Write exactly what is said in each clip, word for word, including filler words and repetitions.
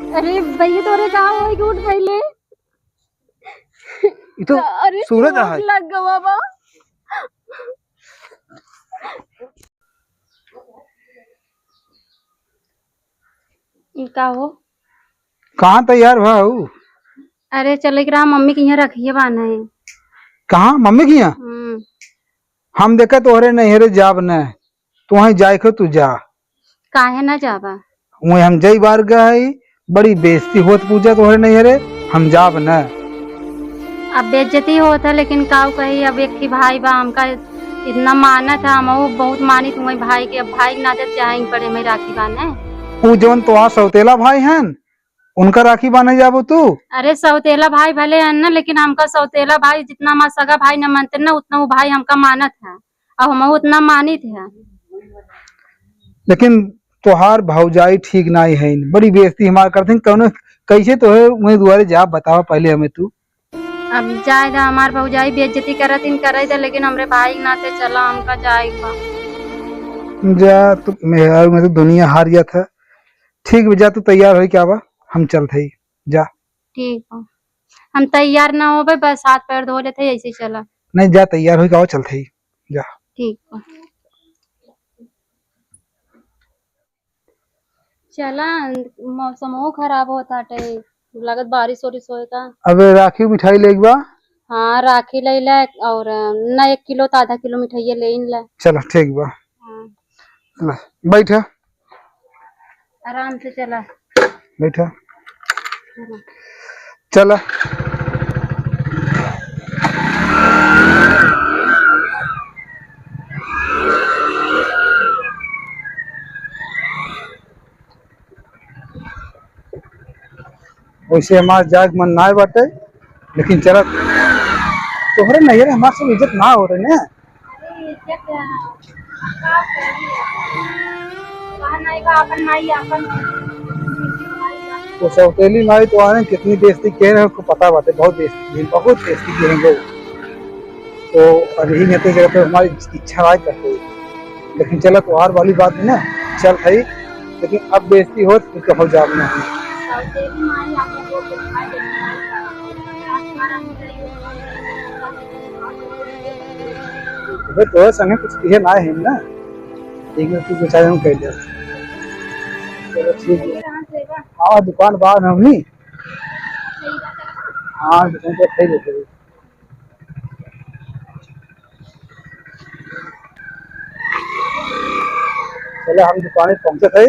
अरे भैया, तोरे का होई, उठ पहिले। ई तो अरे, सूरज चोट है। लग गवा बा। ई का हो? कहाँ तैयार भा हऊ? अरे, चले के रहा, मम्मी के यहाँ रखिए बान्हे। कहाँ, मम्मी के यहाँ? हम्म। हम देखा तोहरे नैहरे जाब न, तोहई जाए के हो तू जा। काहे ना जाबा? वहीं हम जई बार गए, बड़ी बेइज्जती होत पूजा तोहरे नैहरे, हम जाब न। अब बेइज्जती होत है, लेकिन काऊ कही, अब एक ही भाई बा, हमका इतना मानत है, हमहू बहुत मानित वही भाई के, अब भाई के नाते जाए पड़े, मैं राखी बान्हे। ऊ जौन तोहार सौतेला भाई हन, उनका राखी बान्हे जाबो तू? अरे, सौतेला भाई भले हन ना, लेकिन हमका सौतेला भाई जितना हमार सगा भाई न मानते ना, उतना वो भाई हमका मानत है, अब हमहू उतना मानित है। लेकिन तोहार भौजाई ठीक नाई है, बड़ी बेइज्जती हमार करत हैं। कौनो कैसे तोहे उन्हें दुआरे जाब, बतावा पहले हमें तू। अब जाए दा, हमार भौजाई बेइज्जती करत इन, करे दा, लेकिन हमरे भाई के नाते चला, हमका जाए के बा। जा तू, मेहरारू में तो दुनिया हार जात है। ठीक बा, जा तू तैयार होई क्या बा, हम चलत हई, जा। ठीक बा, हम तैयार ना होबे, बस हाथ पैर धो लेते, ऐसे ही चला। नहीं, जा तैयार होई क्या बा, चलत हई, जा। ठीक बा। चला, मौसमो खराब होत बाटे, लागत बारिश ओरिश होए का। अबे राखी मिठाई लेके बा? हाँ, राखी ले ले और ना एक किलो तो आधा किलो मिठाइया ले इन ले। चला, ठीक बा। हाँ। ला, बैठा। आराम से चला। बैठा। चला। चला। वैसे हमार जाए के मन नाय बाटे, लेकिन चलत तोहरे नैहरे हमार सब इज्जत ना हो रहे ने। अरे, इज्जत है। का करी? कहा नहीं बा, अपन माई, अपन वो सौतेली माई तो आने कितनी बेइज्जती किहे रहे, उसको पता बाटे, बहुत बेइज्जती किहे, बहुत बेइज्जती किहे हैं लोग। तो अब यही नहीं जगह पे हमारी इच्छा राय करते, लेकिन चला, तोहार वाली बात है ना, चल भाई, लेकिन अब बेइज्जती होत, तो हो जाब ना। अबे, तोहरे संगे कुछ किहे ना है ना, ठीक है, तू बेचारे हम कह दे। चलो, ठीक है। हाँ, दुकान बाहर हमनी। हाँ, दुकान पे खरीद लेते हैं। चले, हम दुकाने पहुँचत है।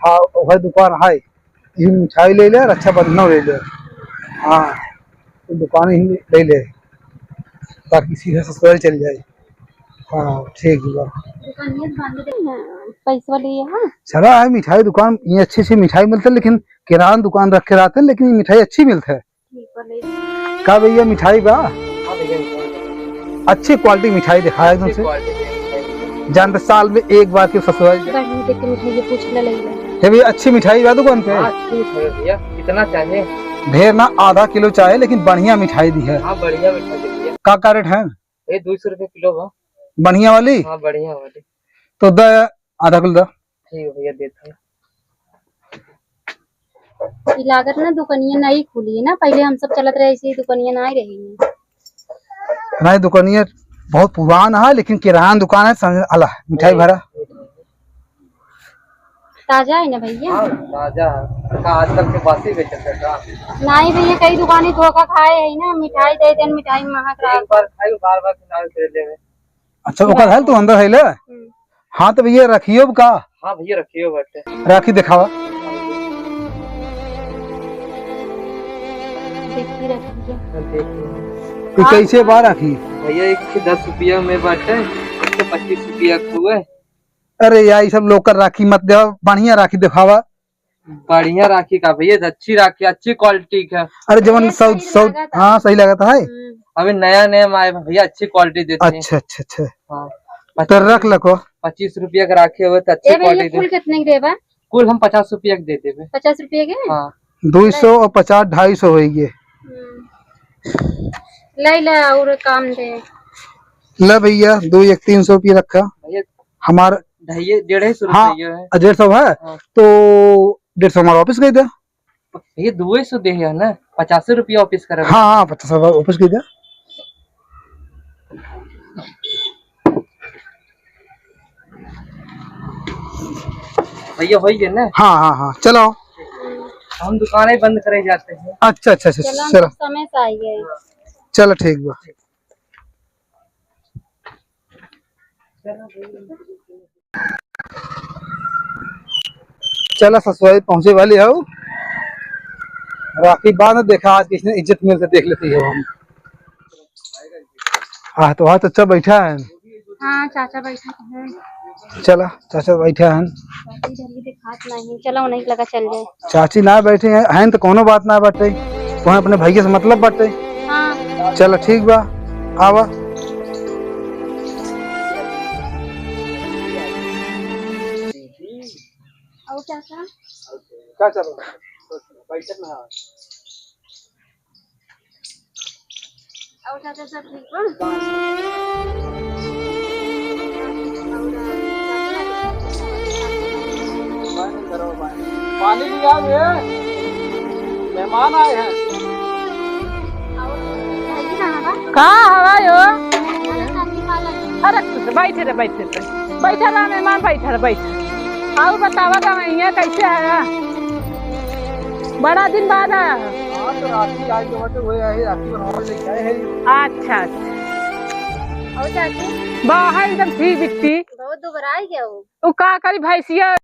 हाँ, वह दुकान है, ये मिठाई ले ले, रक्षाबंधन ले ले। हाँ, तो दुकान ही ले ले, ताकि सीधे ससुराल चल जाए। हाँ, ठीक बा। दुकानिया बंद दे ना, पैसवा लिए, हाँ। चला है मिठाई दुकान, ये अच्छी अच्छी मिठाई मिलते, लेकिन किराना दुकान रख के रहते हैं, लेकिन ये मिठाई अच्छी मिलते है। का भैया मिठाई बा? हाँ भैया, मिठाई बा। अच्छी quality मिठाई दिखाया एकदम अच्छी से। Quality की मिठाई बा। जानते साल में एक बार के ससुराल। बढ़िया देख के मिठाई ये पूछ ले, ले ले। हे भैया, अच्छी मिठाई बा दुकान पे? हाँ, अच्छी मिठाई है भैया, कितना चाहे? ढेर ना, आधा किलो चाहे, लेकिन बढ़िया मिठाई दी है। हाँ, बढ़िया मिठाई दी है। का, का रेट है? ये दो सौ रुपये किलो बा। बढ़िया वाली? हाँ, बढ़िया वाली। तो द, आधा किलो द। ठीक है भैया, देता हूँ। ई लागत ना दुकनिया नई खुली है ना, पहले हम सब चलत रहे ऐसे ही दुकनिया ना रही है। नहीं, दुकनिया बहुत पुरान है, लेकिन किराना दुकान है, समझ आला, मिठाई भरा। ताजा है ना भैया? हाँ, ताजा है। का आजकल के बासी बेचत है का? नहीं भैया, कई दुकानी धोखा खाए है ना, मिठाई दे देन, मिठाई महक रहा। एक बार खाई, बार बार खिलावे के लेवे। अच्छा, ओकर है तू अंदर है ले? हम्म। हाँ, तो भैया रखियो का? हाँ भैया, रखियो बाटे। राखी दिखावा। देखी रखिए। हाँ, देखिए। ये कैसे बा राखी? भैया, एक ठे दस रुपया में बाटे, एक ठे पच्चीस रुपया के हुए। अरे यार, ये सब लोकल राखी मत देवा, बढ़िया राखी दिखावा। बढ़िया राखी का भैया, अच्छी राखी, अच्छी quality का। अरे जवन ये सौ, सही सौ, लागत है। हाँ, सही लागत है। हम्म। अभी नया नया में आए भैया, अच्छी quality देते हैं। अच्छा, अच्छा, अच्छा। हाँ। तो रख लको। पच्चीस रुपया का राखी हुए तो अच्छी ए भैया, quality दे। कुल कितने के देबा? कुल हम पचास रुपया के दे देबे। पचास रुपया के? हाँ। दो सौ और पचास, ढाई सौ होइगे। हम्म। ले ले और काम दे। ले भैया, दो एक तीन सौ रुपया रखा। भैया। हमार ढाई, डेढ़ सौ हाँ, रुपया है। डेढ़ सौ है, हाँ। तो डेढ़ सौ हमारा वापस कर दे। भैया, दुए सौ दे है ना, पचास रुपया वापस करे। हाँ, हाँ, पचास रुपया वापस कर दे। भैया, हो गया ना? हाँ, हाँ, हाँ, चलो। हम दुकानें बंद करे जाते हैं। अच्छा, अच्छा, अच्छा, चलो, हम चलो। समय से आइए। चलो, ठीक बा। चला ससुराल पहुँचे वाली हऊ। राखी बांध, देखा आज किसने इज्जत मिलते देख लेती हो हम। हाँ, तो हाँ, चाचा बैठा है। हाँ, चाचा बैठा है। चला, चाचा बैठा है। चाची इधर भी दिखात नहीं, चला उन्हीं लगा चल जाए। चाची ना बैठे हैं, हैं तो कोनो बात ना बाटे, वहाँ अपने भैया से मतलब बाटे। हाँ। चला ठीक बा, आवा। और चाचा? चाचा, बैठक ना। और चाचा सब ठीक बा? पानी लिया बे, मेहमान आए हैं। और भाई कहाँ बा? कहाँ हवा यो? अरे सब्जी वाला। अरे बैठे रे, बैठे रे, बैठे रहा मेहमान, बैठे रे, बैठे। और बतावा, गवैया कैसे है? बड़ा दिन बाद आया है। हाँ, तो राखी आज जो बाटे, वही आई, राखी बनवावे लेके आए हैं। अच्छा, अच्छा। और चाची? बाहर एकदम ठीक बिट्टी। बहुत दुबराई गया वो। वो का करी भैंसिया?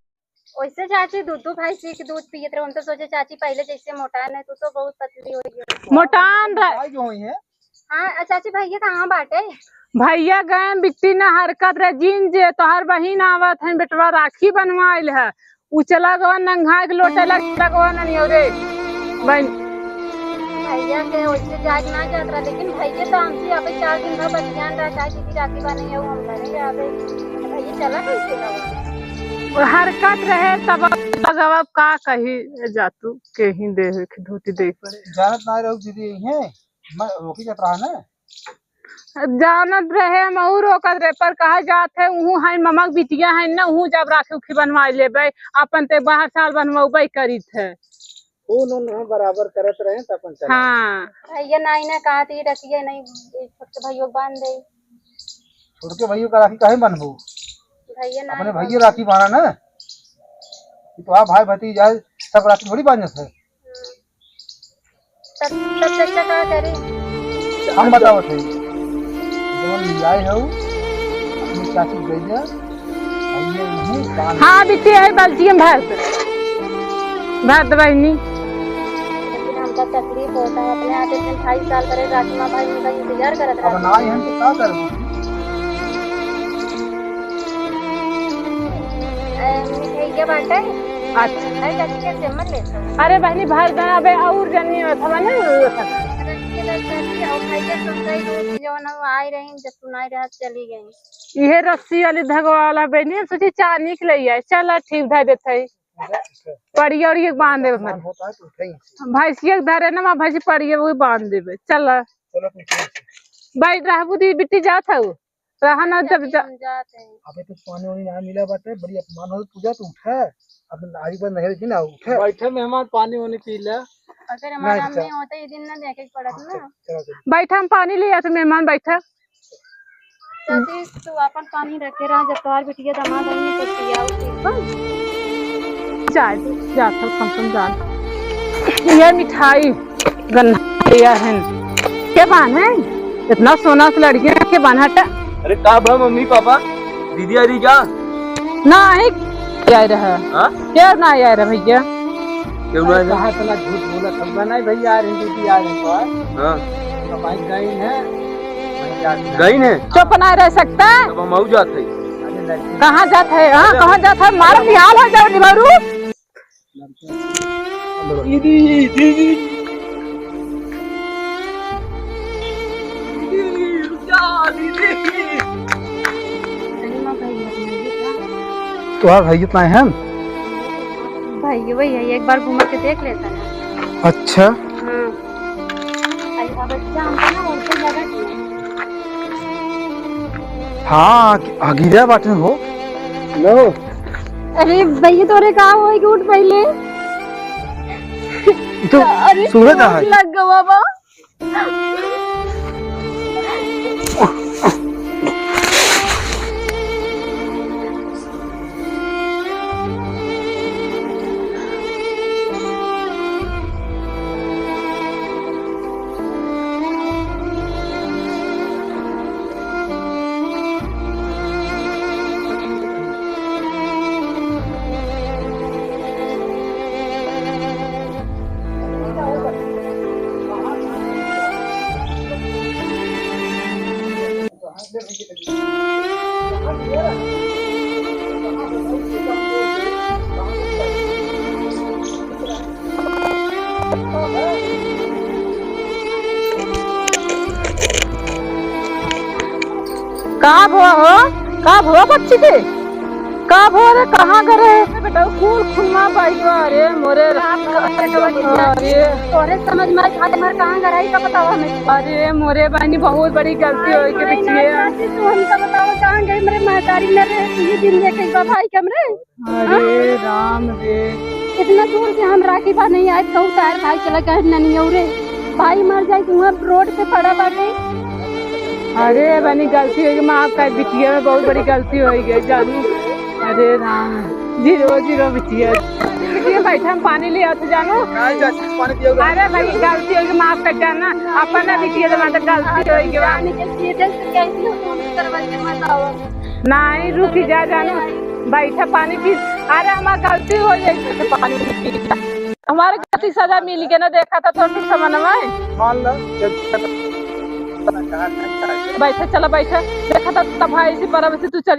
वैसे चाची, दूध, दो भैंसी के दूध पियत रहे, हम तो सोचे चाची पहले जैसे मोटान है, तू तो बहुत पतली हो गई हो। मोटान रह- आज जो हुई है। हाँ, चाची, भैया कहाँ बाटे? भैया गए बिट्टी ना हरकत रहे, जिन जे तोहर बहिन आवत है, बेटवा राखी बनवाइल है, उ चला गवा नंघाए के लोटे लग, चला गवा ननियो रे बहन। भैया के वैसे जाए के ना जात रहा, लेकिन भैया तो हमसे यहाँ पे चार दिन भर बतियान रहा, चाहे दीदी राखी बने है, वो हम घरे आवे। भैया चला कैसे गवा? हरकत रहे तब, अब का कही जातू, के ही दे, धोती दे पड़े। जानत ना रहू दीदी, यही है। मैं रोकी जात रहा ना। जानत रहे, हम और रोकत रहे, पर कहा जात है, उहू है, ममक बिटिया है ना, उहू जब राखी उखी बनवा लेबे, अपन ते बाहर साल बनवाबे करीत है। खून उन हम बराबर करत रहे, त अपन चला। हाँ। भैया नाई ना कहा थी, रखिए नहीं, ये छोटके भैया को बांध दे। छोटके भैया का राखी काहे बांधबो? भैया ना अपने बांध भैया दे। राखी बांधा ना। ये तो आप भाई भतीजा है, सब राखी थोड़ी बांधत है। हाँ। तब, तब चाचा का करे? हम बतावत है। जवन लियाए हऊ, अपनी चाची के दे दे। भैया नहीं, बांध हाँ, बिट्टी है, बाल्टी में भर दे। भर दे, बहिनी। लेकिन हमका तकलीफ होता है, अपने हाथे से ढाई साल करे, राखी माँ भाई उनका इंतजार करत अब रहा। ना आए हैं तो का करबू? ए, मिठाई के बाटे? अच्छा। अरे, चाची, कैसे मत ले तो। अरे बहनी, भर दे, अबे और जनी होत हवा ना। रखिए ले चाची, और भैया सब कई लोग जो ना आए रही, जब सुनाई रहा, चली गई। इहे रस्सी वाली धागा वाला बहनी, हम सोची चांदी के ले आए। चला, ठीक, धर देते हैं। पड़िया और ये बांध देबे हमारे। होता है तो उठाई। भैंसिया के धरे ना, वहाँ भैंसी पड़िया, वो बांध देबे। चला। चलो, ठीक है। बैठ रहबू दी, बिट्टी जात हऊ। रहा ना जब चाची, जा- हम जात हैं। अबे तो पानी वानी ना मिला बाटे, बड़ी अपमान हो पूजा, तू उठा। अब आज बार नहीं रखी ना, उठा। बैठे मेहमान, पानी वानी पी ले। अगर हमारा नहीं, हम चाचा। नहीं होते, ये दिन ना देखे के पड़त हाँ, ना। चल, चलो, चलो। बैठा, हम पानी ले आते, मेहमान बैठा। चाची, तू अपन पानी रखे रहा, जब तोहार बिटिया दामाद आई तो पियाऊ, ठीक बा? चाय दे, जात हूँ, कम से कम जान। ये मिठाई गन्ना लिया है। के बान है? इतना सोना से लड़की है, के बान हटा? अरे का भा मम्मी पापा, दीदी आ रही क्या? ना, ही आए रहा। हाँ? क्या ना आए रहा भैया? क्यों ना आए रहा? कहाँ इतना झूठ बोला, सब ना भैया आ रही, दीदी आ रही तो। हाँ। तो भाई गई है, गई है? चुप ना रह सकता? अब हम आऊ जात है। अरे लड़की कहाँ जात है? हाँ, अरे कहाँ जात है? मारो निहाल हो जाओ निभारू। दीदी, दीदी। दीदी, रुक जा, दीदी। तोहार भाई कितना है? भाई वही है, एक बार घुमा के देख लेता है। अच्छा। हाँ। अरे, अब अच्छा, हमको ना वैसे लगा कि हाँ, अगिरा बाटे हो। हेलो। अरे भैया, तोरे का होई कि उठ पहिले। ई तो अरे, सूरज चोट है। लग गवा बा। का भवा हो? का भवा बच्ची के? का भवा रे, कहाँ गए रहे? बेटा, कुल खुमा बाई बा। अरे मोरे राम, अरे तोरे समझ में आई, खाली हमार कहाँ गए रही, का बतावा हमें? अरे मोरे बहनी, बहुत बड़ी गलती हो गई बिटिया। तू हमका बतावा, कहाँ गई? मेरे महतारी न रहे, ये दिन देखे बा भाई के हमरे। अरे राम रे। इतना दूर से हम राखी बांधे आए, कहूँ तार भाई चला गए ननियौरे। भाई मर जाए, वहाँ रोड पे पड़ा बाटे। अरे बहनी, गलती हो गई, माफ कर, बिटिया में बहुत बड़ी गलती हो गई जानू। अरे राम, जीरो जीरो बिटिया। बिटिया बैठा, हम पानी ले आते जानू। काहे चाची, पानी पियोगे? अरे भाई, गलती हो गई, माफ कर जाना, अपन ना बिटिया जमा तो गलती हो गई बा। पानी के सीधे से कैसे हो तुम करवा के बताओ। नहीं, रुकी जा जानू, बैठा पानी पी। अरे हमार गलती हो गई, तो पानी पी जा। हमारे गलती सजा मिल गई ना, देखा था तो समझ में। मान लो, जब बैठा, चला बैठा, देखा था तब भाई से परब से तू चल